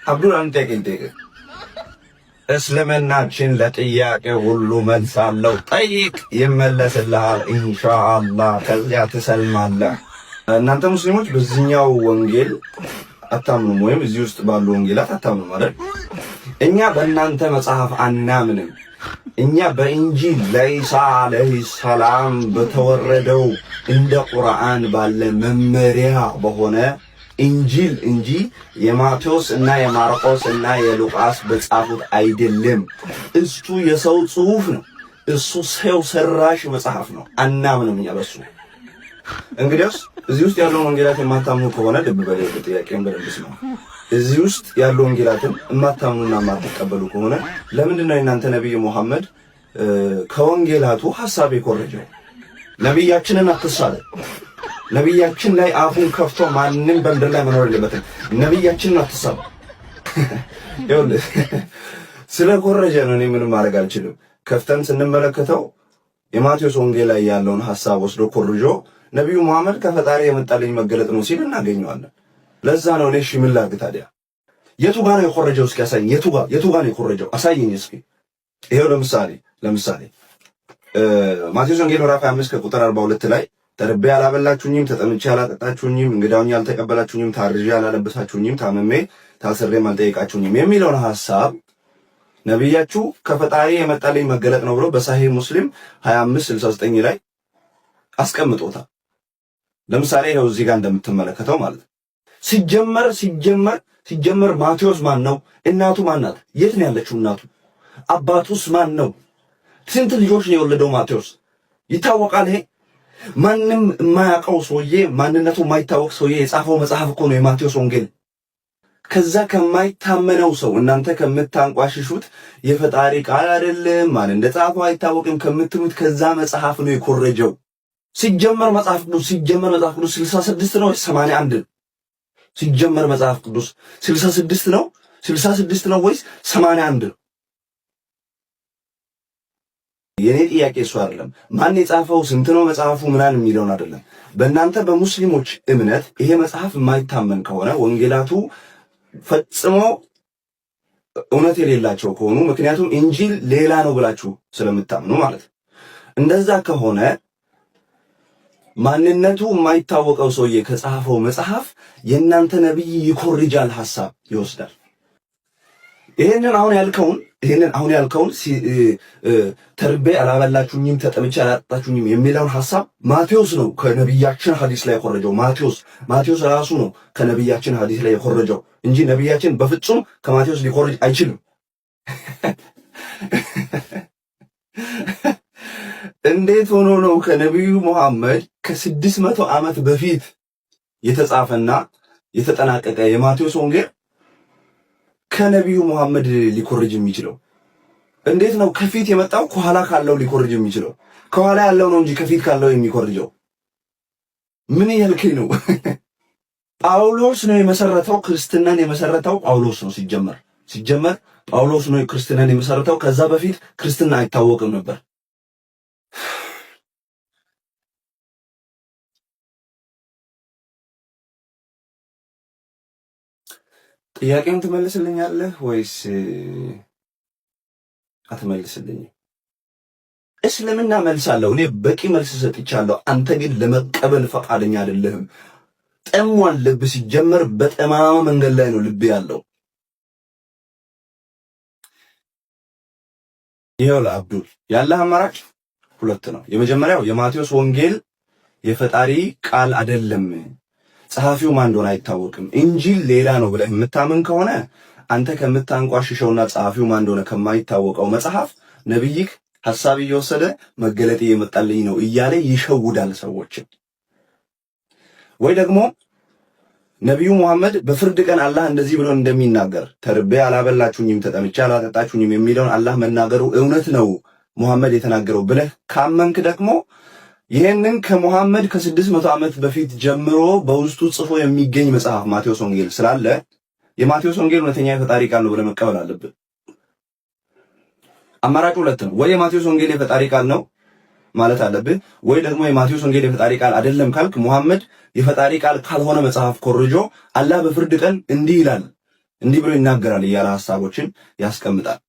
አብዱል፣ አንድ ጥያቄ ልጠይቅህ። እስልምናችን ለጥያቄ ሁሉ መልስ አለው። ጠይቅ፣ ይመለስልሃል ኢንሻአላህ። ከዚያ ትሰልማለህ። እናንተ ሙስሊሞች በዚህኛው ወንጌል አታምኑም፣ ወይም እዚህ ውስጥ ባሉ ወንጌላት አታምኑም አይደል? እኛ በእናንተ መጽሐፍ አናምንም። እኛ በኢንጂል ለኢሳ ዓለይሂ ሰላም በተወረደው እንደ ቁርአን ባለ መመሪያ በሆነ ኢንጂል እንጂ የማቴዎስ እና የማርቆስ እና የሉቃስ በጻፉት አይደለም። እሱ የሰው ጽሑፍ ነው። እሱ ሰው ሰራሽ መጽሐፍ ነው። አናምንም እኛ በሱ። እንግዲያውስ እዚህ ውስጥ ያለውን ወንጌላት የማታምኑ ከሆነ ልብ በል፣ ጥያቄውን በደንብ ስማ። እዚህ ውስጥ ያሉ ወንጌላትን የማታምኑና የማትቀበሉ ከሆነ ለምንድን ነው የእናንተ ነቢይ ሙሐመድ ከወንጌላቱ ሐሳብ የኮረጀው? ነቢያችንን አትሳለ። ነቢያችን ላይ አፉን ከፍቶ ማንም በምድር ላይ መኖር የለበትም። ነቢያችንን አትሳለ። ይኸውልህ ስለኮረጀ ነው። እኔ ምንም ማድረግ አልችልም። ከፍተን ስንመለከተው የማቴዎስ ወንጌል ላይ ያለውን ሐሳብ ወስዶ ኮርጆ ነቢዩ መሐመድ ከፈጣሪ የመጣልኝ መገለጥ ነው ሲል እናገኘዋለን። ለዛ ነው እኔ እሺ ምን ላድርግ ታዲያ? የቱ ጋ ነው የኮረጀው? እስኪ አሳየኝ። የቱ ጋ ነው የኮረጀው? አሳየኝ እስኪ። ይሄው ለምሳሌ ማቴዎስ ወንጌል ምዕራፍ 25 ከቁጥር 42 ላይ ተርቤ አላበላችሁኝም፣ ተጠምቼ አላጠጣችሁኝም፣ እንግዳ ሆኜ አልተቀበላችሁኝም፣ ታርዤ አላለበሳችሁኝም፣ ታምሜ ታስሬም አልጠየቃችሁኝም የሚለውን ሐሳብ ነቢያችሁ ከፈጣሪ የመጣልኝ መገለጥ ነው ብሎ በሳሂህ ሙስሊም 2569 ላይ አስቀምጦታል። ለምሳሌ ይኸው እዚህ ጋር እንደምትመለከተው ማለት ነው። ሲጀመር ማቴዎስ ማን ነው? እናቱ ማን ናት? የት ነው ያለችው እናቱ? አባቱስ ማን ነው? ስንት ልጆች ነው የወለደው ማቴዎስ? ይታወቃል። ይሄ ማንም የማያውቀው ሰውዬ፣ ማንነቱ የማይታወቅ ሰውዬ የጻፈው መጽሐፍ እኮ ነው የማቴዎስ ወንጌል። ከዛ ከማይታመነው ሰው፣ እናንተ ከምታንቋሽሹት፣ የፈጣሪ ቃል አይደለም፣ ማን እንደጻፈው አይታወቅም ከምትሉት ከዛ መጽሐፍ ነው የኮረጀው። ሲጀመር መጽሐፍ ቅዱስ 66 ነው 81 ነው? ሲጀመር መጽሐፍ ቅዱስ 66 ነው፣ 66 ነው ወይስ 81 ነው? የኔ ጥያቄ እሱ አይደለም። ማን የጻፈው፣ ስንት ነው መጽሐፉ ምናምን የሚለውን አይደለም። በእናንተ በሙስሊሞች እምነት ይሄ መጽሐፍ የማይታመን ከሆነ፣ ወንጌላቱ ፈጽሞ እውነት የሌላቸው ከሆኑ፣ ምክንያቱም ኢንጂል ሌላ ነው ብላችሁ ስለምታምኑ ማለት ነው። እንደዛ ከሆነ ማንነቱ የማይታወቀው ሰውዬ ከጻፈው መጽሐፍ የእናንተ ነቢይ ይኮርጃል፣ ሐሳብ ይወስዳል። ይሄንን አሁን ያልከውን ተርቤ አላበላችሁኝም፣ ተጠምቼ አላጠጣችሁኝም የሚለውን ሐሳብ ማቴዎስ ነው ከነቢያችን ሐዲስ ላይ የኮረጀው። ማቴዎስ ራሱ ነው ከነቢያችን ሐዲስ ላይ የኮረጀው እንጂ ነቢያችን በፍጹም ከማቴዎስ ሊኮርጅ አይችልም። እንዴት ሆኖ ነው ከነቢዩ መሐመድ ከ600 ዓመት በፊት የተጻፈና የተጠናቀቀ የማቴዎስ ወንጌል ከነቢዩ መሐመድ ሊኮርጅ የሚችለው? እንዴት ነው ከፊት የመጣው ከኋላ ካለው ሊኮርጅ የሚችለው? ከኋላ ያለው ነው እንጂ ከፊት ካለው የሚኮርጀው። ምን ያልከኝ ነው? ጳውሎስ ነው የመሰረተው። ክርስትናን የመሰረተው ጳውሎስ ነው። ሲጀመር ጳውሎስ ነው ክርስትናን የመሰረተው። ከዛ በፊት ክርስትና አይታወቅም ነበር። ጥያቄን ትመልስልኛለህ ወይስ አትመልስልኝም? እስልምና መልስ አለው። እኔ በቂ መልስ ሰጥቻለሁ። አንተ ግን ለመቀበል ፈቃደኛ አይደለህም። ጠሟል። ልብ ሲጀመር በጠማማ መንገድ ላይ ነው ልብ ያለው። ይኸው ለአብዱል ያለህ አማራጭ ሁለት ነው። የመጀመሪያው የማቴዎስ ወንጌል የፈጣሪ ቃል አይደለም፣ ጸሐፊው ማን እንደሆነ አይታወቅም፣ ኢንጂል ሌላ ነው ብለህ የምታምን ከሆነ አንተ ከምታንቋሽሸውና ጸሐፊው ማን እንደሆነ ከማይታወቀው መጽሐፍ ነብይክ ሐሳብ እየወሰደ መገለጥ እየመጣልኝ ነው እያለ ይሸውዳል ሰዎችን። ወይ ደግሞ ነቢዩ ሙሐመድ በፍርድ ቀን አላህ እንደዚህ ብሎ እንደሚናገር፣ ተርቤ አላበላችሁኝም፣ ተጠምቼ አላጠጣችሁኝም የሚለውን አላህ መናገሩ እውነት ነው ሙሐመድ የተናገረው ብለህ ካመንክ ደግሞ ይህንን ከሙሐመድ ከ600 ዓመት በፊት ጀምሮ በውስጡ ጽፎ የሚገኝ መጽሐፍ ማቴዎስ ወንጌል ስላለ የማቴዎስ ወንጌል እውነተኛ የፈጣሪ ቃል ነው ብለህ መቀበል አለብህ። አማራጭ ሁለት ነው። ወይ የማቴዎስ ወንጌል የፈጣሪ ቃል ነው ማለት አለብህ፣ ወይ ደግሞ የማቴዎስ ወንጌል የፈጣሪ ቃል አይደለም ካልክ ሙሐመድ የፈጣሪ ቃል ካልሆነ መጽሐፍ ኮርጆ አላህ በፍርድ ቀን እንዲህ ይላል እንዲህ ብሎ ይናገራል እያለ ሀሳቦችን ያስቀምጣል።